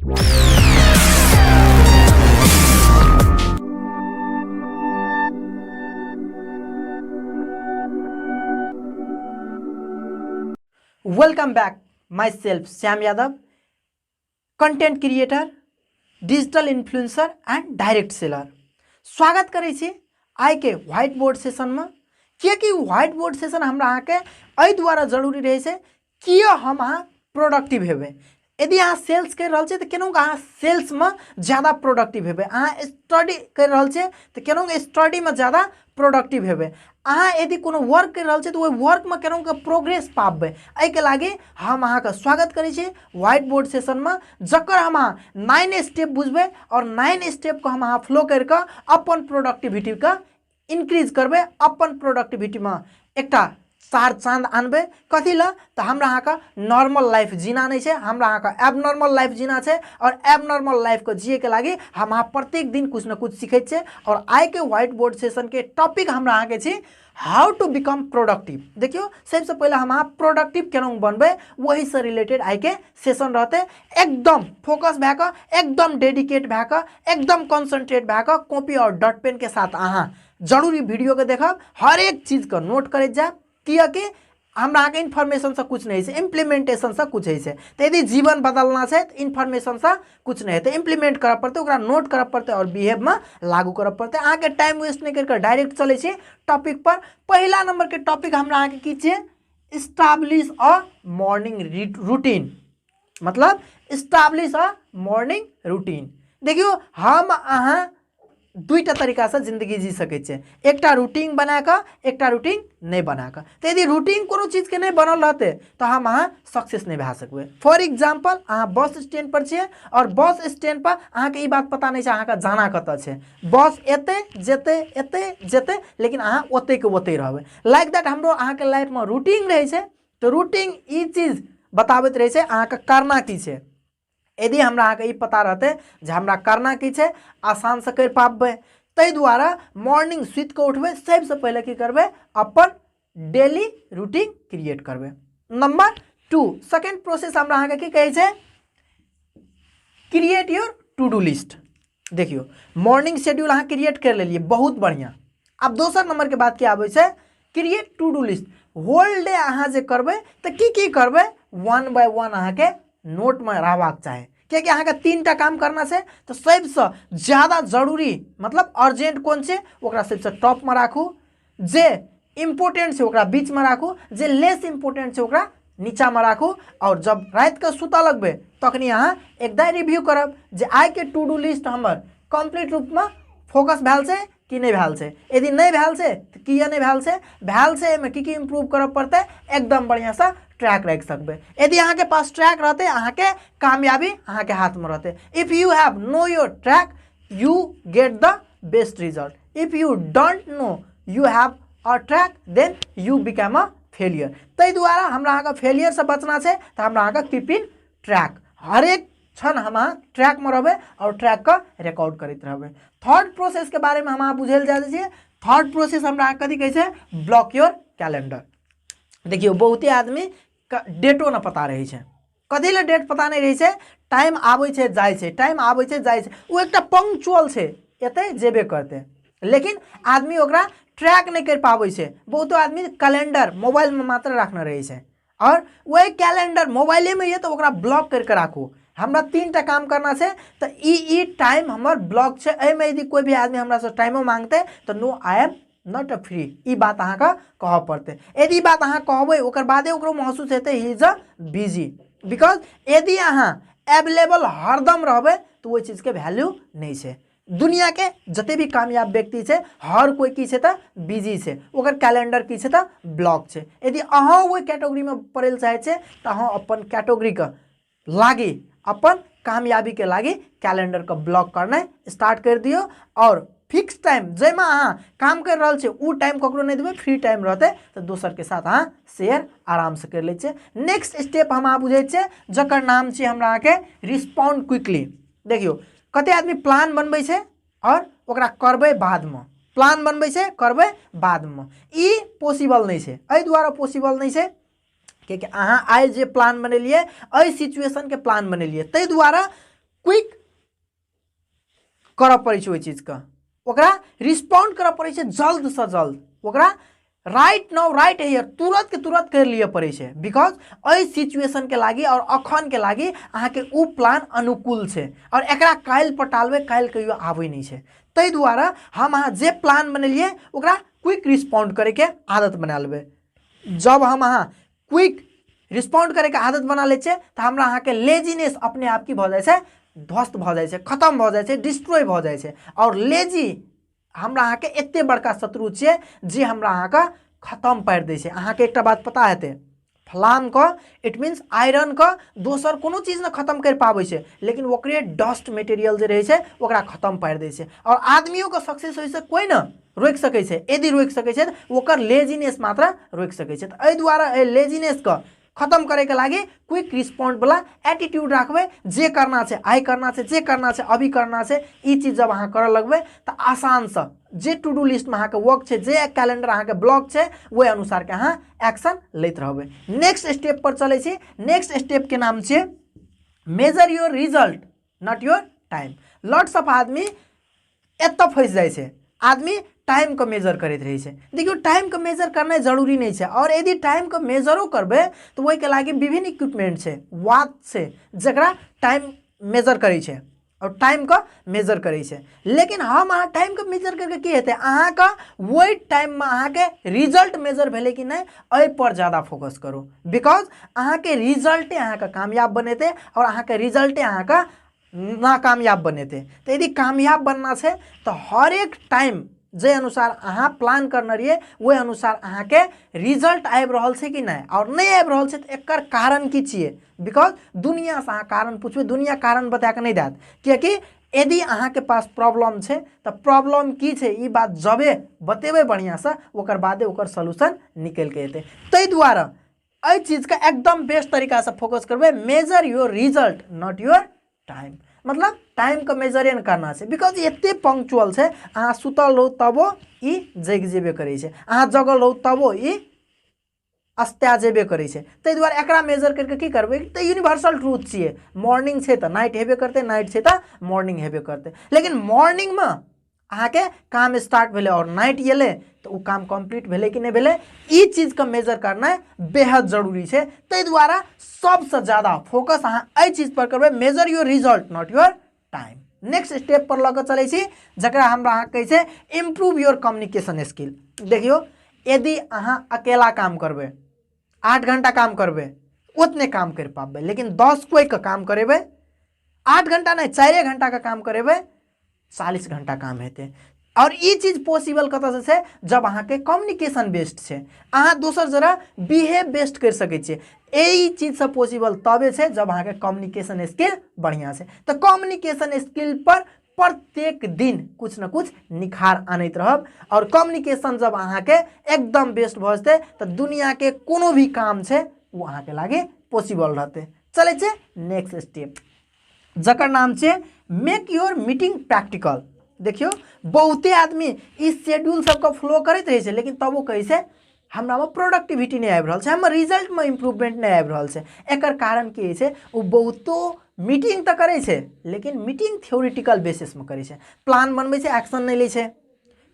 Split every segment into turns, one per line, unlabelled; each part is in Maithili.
Welcome back, myself Shyam Yadav, content creator, digital influencer and direct seller. स्वागत करै छी आइके व्हाइट बोर्ड सेशनमे, किएकि व्हाइट बोर्ड सेशन हमरा अहाँके एहि दुआरे जरूरी रहै छै किए हम अहाँ प्रोडक्टिव हेबै। यदि अहाँ सेल्स करि रहल छियै तऽ केनाहु अहाँ सेल्समे ज्यादा प्रोडक्टिव हेबै, अहाँ स्टडी करि रहल छियै तऽ केनाहु स्टडीमे ज्यादा प्रोडक्टिव हेबै, अहाँ यदि कोनो वर्क करि रहल छियै तऽ ओहि वर्कमे केनाहु कऽ प्रोग्रेस पाबबै। एहिके लागि हम अहाँके स्वागत करै छी व्हाइट बोर्ड सेशनमे, जकर हम अहाँ 9 स्टेप बुझबै आओर 9 स्टेपके हम अहाँ फ्लो करि कऽ अपन प्रोडक्टिविटीके इंक्रीज करबै, अपन प्रोडक्टिविटीमे एकटा चार चाँद आनबै। कथी लए तऽ हमरा अहाँके नॉर्मल लाइफ जीना नहि छै, हमरा अहाँके एबनॉर्मल लाइफ जीना छै, आओर एबनॉर्मल लाइफके जियैके लागि हम अहाँ प्रत्येक दिन किछु ने किछु सीखै छियै। आओर आइके व्हाइट बोर्ड सेशनके टॉपिक हमरा अहाँके छी हाउ टू बिकम प्रोडक्टिव। देखियौ, सबसँ पहिले हम अहाँ प्रोडक्टिव केना बनबै ओहिसँ रिलेटेड आइके सेशन रहतै। एकदम फोकस भए कऽ, एकदम डेडिकेट भए कऽ, एकदम कॉन्सेंट्रेट भए कऽ कॉपी आओर डॉट पेन के साथ अहाँ जरूरी वीडियोके देखब, हर एक चीजके नोट करैत जायब, किएकि हमरा अहाँके इन्फॉर्मेशनसँ किछु नहि होइ छै, इम्प्लीमेंटेशनसँ किछु होइ छै। तऽ यदि जीवन बदलना छै तऽ इन्फॉर्मेशनसँ किछु नहि हेतै, इम्प्लीमेंट करऽ पड़तै, ओकरा नोट करऽ पड़तै आओर बिहेवमे लागू करऽ पड़तै। अहाँके टाइम वेस्ट नहि करि कऽ डायरेक्ट चलै छी टॉपिक पर। पहिला नंबरके टॉपिक हमरा अहाँके की छै, इस्टाब्लिश अ मॉर्निंग रूटीन, मतलब इस्टाब्लिश अ मॉर्निंग रूटीन। देखियौ, हम अहाँ दुईटा तरीकासँ जिंदगी जी सकै छियै, एकटा रूटीन बना कऽ, एकटा रूटीन नहि बना कऽ। तऽ यदि रूटीन कोनो चीजके नहि बनल रहतै तऽ हम अहाँ सक्सेस नहि भए सकबै। फॉर एग्जाम्पल, अहाँ बस स्टैंड पर छियै आओर बस स्टैंड पर अहाँके ई बात पता नहि छै अहाँके जाना कतऽ छै, बस एतै जेतै एतै जेतै, लेकिन अहाँ ओतैके ओतै रहबै। लाइक that हमरो अहाँके लाइफमे रूटीन रहै छै, तऽ रूटीन ई चीज बताबैत रहै छै अहाँके करना की छै। यदि हमरा अहाँके ई पता रहतै जे हमरा करना की छै, आसानसँ करि पाबबै। ताहि दुआरे मॉर्निंग सुति कऽ उठबै, सबसँ पहिले की करबै, अपन डेली रूटीन क्रिएट करबै। नंबर 2, सेकेंड प्रोसेस हमरा अहाँके की कहै छै, create your to do list. देखियौ, मॉर्निंग शेड्यूल अहाँ क्रिएट कर लेलियै, बहुत बढ़िआँ। आब दोसर नंबर के बात की आबै छै, create to do list. Whole day अहाँ जे करबै तऽ की की करबै, वन बाय वन अहाँके नोटमे रहबाक चाही, कियाकि अहाँके 3टा काम करना छै तऽ सबसँ ज्यादा जरूरी मतलब अर्जेंट कोन छै ओकरा सबसँ टॉपमे राखू, जे इम्पोर्टेंट छै ओकरा बीचमे राखू, जे लेस इम्पोर्टेंट छै ओकरा नीचामे राखू। आओर जब रातिके सुतऽ लगबै तखनी अहाँ एकदा रिव्यू करब जे आइके टू do list हमर कम्प्लीट रूपमे फोकस भेल छै कि नहि भेल छै। यदि नहि भेल छै तऽ किए नहि भेल छै, भेल छै एहिमे की की इम्प्रूव करऽ पड़तै, एकदम बढ़िआँसँ ट्रैक राखि सकबै। यदि अहाँके पास ट्रैक रहतै, अहाँके कामयाबी अहाँके हाथमे रहतै। If you have know your track you get the best result, if you don't know you have a track then you become a failure. ताहि दुआरे हमरा अहाँके फेलियरसँ बचना छै तऽ हमरा अहाँके कीप इन ट्रैक, हरेक क्षण हम अहाँ ट्रैकमे रहबै आओर ट्रैकके रिकॉर्ड करैत रहबै। थर्ड प्रोसेसके बारेमे हम अहाँ बुझै लए जा रहल छियै। थर्ड प्रोसेस हमरा अहाँके कथी कहै छै, ब्लॉक your calendar. देखियौ, बहुते आदमी डेटो नहि पता रहै छै। कथी लए डेट पता नहि रहै छै, टाइम आबै छै जाइ छै, टाइम आबै छै जाइ छै, ओ एकटा पंक्चुअल छै, एतै जेबे करतै, लेकिन आदमी ओकरा ट्रैक नहि करि पाबै छै। बहुतो आदमी कैलेंडर मोबाइलमे मात्र राखने रहै छै, आओर वही कैलेंडर मोबाइलेमे यऽ तऽ ओकरा ब्लॉक करिके राखू। हमरा 3टा काम करना छै तऽ ई टाइम हमर ब्लॉक छै, एहिमे यदि कोइ भी आदमी हमरासँ टाइमो मांगतै तऽ no I am not a free, ई बात अहाँके कहऽ पड़तै। यदि ई बात अहाँ कहबै ओकर बादे ओकरो महसूस हेतै he is a busy, because यदि अहाँ एवेलेबल हरदम रहबै तऽ ओहि चीजके वैल्यू नहि छै। दुनियाके जते भी कामयाब व्यक्ति छै हर कोइ की छै तऽ बिजी छै, ओकर कैलेंडर की छै तऽ ब्लॉक छै। यदि अहाँ ओहि कैटेगरीमे पड़ै लए चाहै छियै तऽ अहाँ अपन कैटेगरीके लागि, अपन कामयाबीके लागि कैलेंडरके ब्लॉक करनाइ स्टार्ट करि दियौ, आओर फिक्स टाइम जाहिमे अहाँ काम करि रहल छियै ओ टाइम ककरो नहि देबै, फ्री टाइम रहतै तऽ दोसरके साथ अहाँ शेयर आरामसँ करि लै छियै। नेक्स्ट स्टेप हम अहाँ बुझै छियै जकर नाम छियै हमरा अहाँके रिस्पॉन्ड क्विकली। देखियौ, कते आदमी प्लान बनबै छै आओर ओकरा करबै बादमे, प्लान बनबै छै करबै बादमे, ई पॉसिबल नहि छै। एहि दुआरे पॉसिबल नहि छै कियाकि अहाँ आइ जे प्लान बनेलियै एहि सिचुएशनके प्लान बनेलियै, ताहि दुआरे क्विक करऽ पड़ै छै, ओहि चीजके ओकरा रिस्पॉन्ड करऽ पड़ै छै जल्दसँ जल्द, ओकरा राइट now right here तुरंत के तुरंत कर लिए पड़ै छै। Because एहि सिचुएशन के लागि और अखन के लागि अहाँके उ प्लान अनुकूल छै और एकरा काल्हि पर टालबै काल्हि कहियो आबै नहि छै। ताहि दुआरे हम अहाँ जे प्लान बनेलियै ओकरा क्विक रिस्पॉन्ड करैके आदत बना लेबै। जब हम अहाँ क्विक रिस्पॉन्ड करैके आदत बना लै छियै तऽ हमरा अहाँके लेजीनेस अपने आप की भऽ जाइ छै, ध्वस्त भऽ जाइ छै, खतम भऽ जाइ छै, डिस्ट्रॉय भऽ जाइ छै। और लेजी हमरा अहाँके एते बड़का शत्रु छियै जे हमरा अहाँके खतम पारि दै छै। अहाँके एकटा बात पता हेतै, फलामके it means आयरनके दोसर कोनो चीज ने खतम करि पाबै छै, लेकिन ओकरे डस्ट मटेरियल जे रहै छै ओकरा खतम पारि दै छै। और आदमियोके सक्सेस होइसँ कोइ ने रोकि सकै छै, यदि रोकि सकै छै तऽ ओकर लेजीनेस मात्र रोकि सकै छै। तऽ एहि दुआरे एहि लेजीनेसके खतम करैके लागि क्विक रिस्पॉन्ड वाला एटीट्यूड राखबै, जे करना छै आइ करना छै, जे करना छै अभी करना छै। ई चीज जब अहाँ करऽ लगबै तऽ आसानसँ जे टू do लिस्टमे अहाँके वर्क छै, जे कैलेंडर अहाँके ब्लॉक छै, ओहि अनुसारके अहाँ एक्शन लैत रहबै। नेक्स्ट स्टेप पर चलै छी। नेक्स्ट स्टेपके नाम छै measure your result not your time. Lots of आदमी एतऽ फँसि जाइ छै, आदमी टाइमके मेजर करैत रहै छै। देखियौ, टाइमके मेजर करनाइ जरूरी नहि छै, और यदि टाइमके मेजरो करबै तऽ ओहिके लागि विभिन्न इक्विपमेंट छै, वाच छै, जकरा टाइम मेजर करै छै और टाइमके मेजर करै छै। लेकिन हम अहाँ टाइमके मेजर करके की हेतै, अहाँके ओहि टाइममे अहाँके रिजल्ट मेजर भेलै कि नहि एहिपर ज्यादा फोकस करू। Because अहाँके रिजल्टे अहाँके कामयाब बनेतै और अहाँके रिजल्टे अहाँके नाकामयाब बनेतै। तऽ यदि कामयाब बनना छै तऽ हरेक टाइम जे अनुसार अहाँ प्लान करने रहियै ओहि अनुसार अहाँके रिजल्ट आबि रहल छै कि नहि, आओर नहि आबि रहल छै तऽ एकर कारण की छियै। Because दुनिआँसँ अहाँ कारण पुछबै, दुनिआँ कारण बता कऽ नहि देत। कियाकि यदि अहाँके पास प्रॉब्लम छै तऽ प्रॉब्लम की छै ई बात जबे बतेबै बढ़िआँसँ ओकर बादे ओकर सोल्यूशन निकलि कऽ एतै। ताहि दुआरे एहि चीजके एकदम बेस्ट तरीकासँ फोकस करबै, measure your result not your time. मतलब टाइमके मेजरे नहि करना छै, because एते पंक्चुअल छै, अहाँ सुतल रहू तबो ई जगि जेबे करै छै, अहाँ जगल रहू तबो ई अस्ता जेबे करै छै। ताहि दुआरे एकरा मेजर करिके की करबै, तऽ यूनिवर्सल ट्रूथ छियै, मॉर्निंग छै तऽ नाइट हेबे करतै, नाइट छै तऽ मॉर्निंग हेबे करतै। लेकिन मॉर्निंगमे अहाँके काम स्टार्ट भेलै आओर नाइट गेलै तऽ ओ काम कम्प्लीट भेलै कि नहि भेलै, ई चीजके मेजर करनाइ बेहद जरूरी छै। ताहि दुआरे सबसँ ज्यादा फोकस अहाँ एहि चीज पर करबै, measure your result not your time. Next step पर लऽ कऽ चलै छी, जकरा हमरा अहाँ कहै छै इम्प्रूव your communication skill. देखियौ, यदि अहाँ अकेला काम करबै, 8 घंटा काम करबै, ओतने काम करि पाबबै, लेकिन 10 कोइके काम करेबै, 8 घंटा नहि 4 घंटाके काम करेबै, 40 घंटा काम हेतै। और ई चीज पॉसिबल कतऽसँ छै, जब अहाँके कम्युनिकेशन बेस्ड छै, अहाँ दोसर जरा बिहेव बेस्ड करि सकै छियै। एहि चीजसँ पॉसिबल तबे छै जब अहाँके कम्युनिकेशन स्किल बढ़िआँ छै। तऽ कम्युनिकेशन स्किल पर प्रत्येक दिन कुछ न कुछ निखार आनैत रहब, और कम्युनिकेशन जब अहाँके एकदम बेस्ट भऽ जेतै तऽ दुनिआके कोनो भी काम छै ओ अहाँके लागि पॉसिबल रहतै। चलै छै नेक्स्ट स्टेप, जकर नाम छै मेक your meeting practical. देखियौ, बहुते आदमी ई शेड्यूल सबके फ्लो करैत रहै छै, लेकिन तबो कहै छै हमरामे प्रोडक्टिविटी नहि आबि रहल छै, हमर रिजल्टमे इम्प्रूवमेंट नहि आबि रहल छै। एकर कारण की होइ छै, ओ बहुतो मीटिंग तऽ करै छै, लेकिन मीटिंग थियोरिटिकल बेसिसमे करै छै, प्लान बनबै छै, एक्शन नहि लै छै।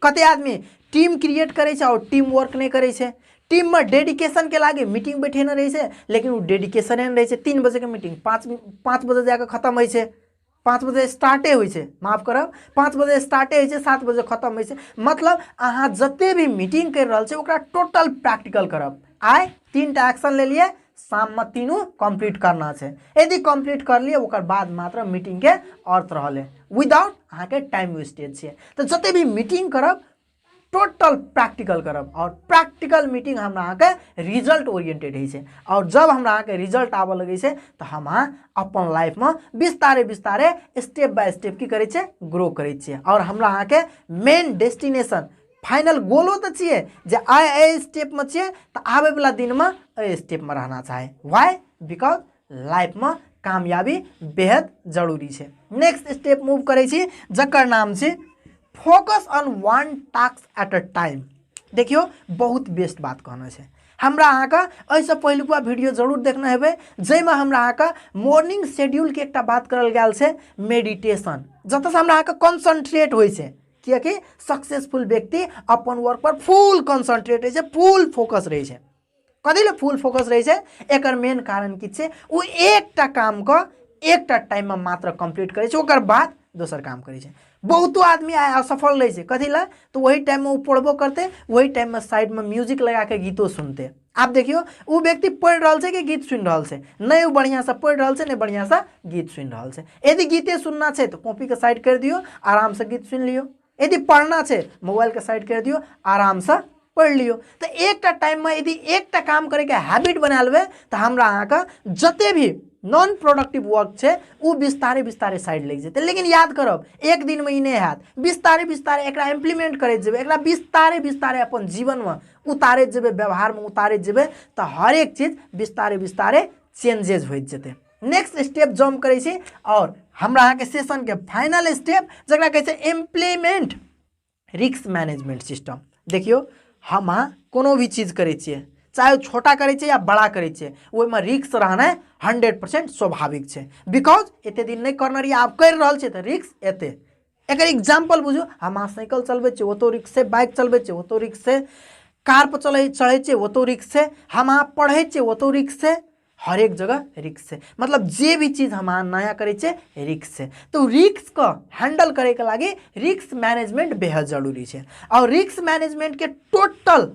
कते आदमी टीम क्रिएट करै छै आओर टीम वर्क नहि करै छै। टीममे डेडिकेशनके लागि मीटिंग बैठेने रहै छै, लेकिन ओ डेडिकेशने नहि रहै छै। 3 बजेके मीटिंग 5 बजे जाकऽ खतम होइ छै, 5 बजे स्टार्टे होइ छै, माफ करब, 5 बजे स्टार्टे होइ छै, 7 बजे खतम होइ छै। मतलब अहाँ जते भी मीटिंग करि रहल छी ओकरा टोटल प्रैक्टिकल करब। आइ 3टा एक्शन लेलियै, शाममे तीनू कम्प्लीट करना छै। यदि कम्प्लीट कर लियै ओकर बाद मात्र मीटिंगके अर्थ रहलै, विदाउट अहाँके टाइम वेस्टेज छै। तऽ जते भी मीटिंग करब टोटल प्रैक्टिकल करब, और प्रैक्टिकल मीटिंग हमरा अहाँके रिजल्ट ओरिएंटेड होइ छै। और जब हमरा अहाँके रिजल्ट आबऽ लगै छै तऽ हम अहाँ अपन लाइफमे बिस्तारे बिस्तारे स्टेप बाय स्टेप की करै छियै, ग्रो करै छियै। और हमरा अहाँके मेन डेस्टिनेशन फाइनल गोलो तऽ छियै जे आइ एहि स्टेपमे छियै तऽ आबैवला दिनमे एहि स्टेपमे रहना चाही। Why? Because लाइफमे कामयाबी बेहद जरूरी छै। नेक्स्ट स्टेप मूव करै छी, जकर नाम छै focus on one task at a time. देखियौ, बहुत बेस्ट बात कहना छै। हमरा अहाँके एहिसँ पहिलुका वीडियो जरूर देखने हेबै, जाहिमे हमरा अहाँके मॉर्निंग शेड्यूलके एकटा बात करल गेल छै मेडिटेशन, जतऽसँ हमरा अहाँके कॉन्सेंट्रेट होइ छै, कियाकि सक्सेसफुल व्यक्ति अपन वर्क पर फुल कॉन्सेंट्रेट रहै छै, फुल फोकस रहै छै। कथी लए फुल फोकस रहै छै? एकर मेन कारण की छै, ओ एकटा कामके एकटा टाइममे मात्र कम्प्लीट करै छै, ओकर बाद दोसर काम करै छै। बहुतो आदमी आइ असफल रहै छै, कथी लए? तऽ ओही टाइममे ओ पढ़बो करतै, ओही टाइममे साइडमे म्यूजिक लगाके गीतो सुनतै। आब देखियौ, ओ व्यक्ति पढ़ि रहल छै कि गीत सुनि रहल छै? नहि ओ बढ़िआँसँ पढ़ि रहल छै, नहि बढ़िआँसँ गीत सुनि रहल छै। यदि गीते सुनना छै तऽ कॉपीके साइड करि दियौ, आरामसँ गीत सुनि लियौ। यदि पढ़ना छै, मोबाइलके साइड करि दियौ, आरामसँ पढ़ि लियौ। तऽ एकटा टाइममे यदि एकटा काम करैके हैबिट बना लेबै तऽ हमरा अहाँके जते भी नॉन प्रोडक्टिव वर्क छै ओ बिस्तारे बिस्तारे साइड लागि जेतै। लेकिन याद करब, एक दिनमे ई नहि हैत, बिस्तारे बिस्तारे एकरा इम्प्लीमेंट करैत जेबै, एकरा बिस्तारे बिस्तारे अपन जीवनमे उतारैत जेबै, व्यवहारमे उतारैत जेबै, तऽ हरेक चीज बिस्तारे बिस्तारे चेंजेज होइत जेतै। नेक्स्ट स्टेप जम्प करै छी और हमरा अहाँके सेशनके फाइनल स्टेप, जकरा कहै छै इम्प्लीमेंट रिस्क मैनेजमेंट सिस्टम। देखियौ, हम अहाँ कोनो भी चीज करै छियै, चाहे ओ छोटा करै छियै या बड़ा करै छियै, ओहिमे रिस्क रहनाइ 100% स्वाभाविक छै। Because एते दिन नहि करने रहियै, आब करि रहल छियै तऽ रिस्क एतै। एकर एग्जाम्पल बुझू, हम अहाँ साइकिल चलबै छियै ओतौ रिस्क छै, बाइक चलबै छियै ओतौ रिस्क छै, कार पर चढ़ै छियै ओतौ रिस्क छै, हम अहाँ पढ़ै छियै ओतौ रिस्क छै, हरेक जगह रिस्क छै। मतलब जे भी चीज हम अहाँ नया करै छियै रिस्क छै। तऽ रिस्क के हैंडल करैके लागि रिस्क मैनेजमेंट बेहद जरूरी छै। और रिस्क मैनेजमेंट के टोटल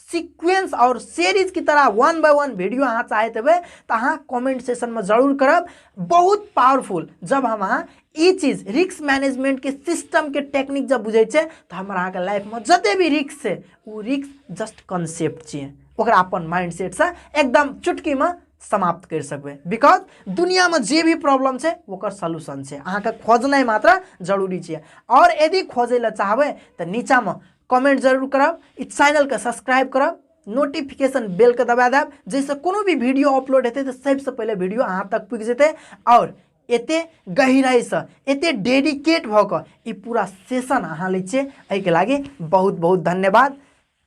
सीक्वेंस और सीरीज की तरह वन बाय वन वीडियो अहाँ चाहैत हेबै तऽ अहाँ कमेंट सेशन में जरूर करब। बहुत पावरफुल, जब हम अहाँ ई चीज रिस्क मैनेजमेंट के सिस्टम के टेक्निक जब बुझै छियै तऽ हमर अहाँके लाइफ में जते भी रिस्क छै ओ रिस्क जस्ट कॉन्सेप्ट छियै, ओकरा अपन माइंड सेटसँ एकदम चुटकीमे समाप्त करि सकबै। Because दुनियामे जे भी प्रॉब्लम छै ओकर सॉल्यूशन छै, अहाँके खोजनाइ मात्र जरूरी छै। और यदि खोजै लए चाहबै तऽ नीचामे कमेंट जरूर करब, ई चैनलके सब्सक्राइब करब, नोटिफिकेशन बेलके दबा देब, जाहिसँ कोनो भी वीडियो अपलोड हेतै तऽ सबसँ पहिले वीडियो अहाँ तक पुगि जेतै। और एते गहिराइसँ एते डेडिकेट भऽ कऽ ई पूरा सेशन अहाँ लै छियै, एहिके लागि बहुत बहुत धन्यवाद।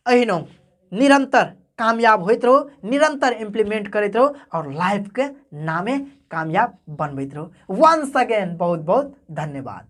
एहिनो निरंतर कामयाब होइत रहू, निरंतर इम्प्लीमेंट करैत रहू और लाइफके नामे कामयाब बनबैत रहू। वंस अगेन बहुत बहुत धन्यवाद।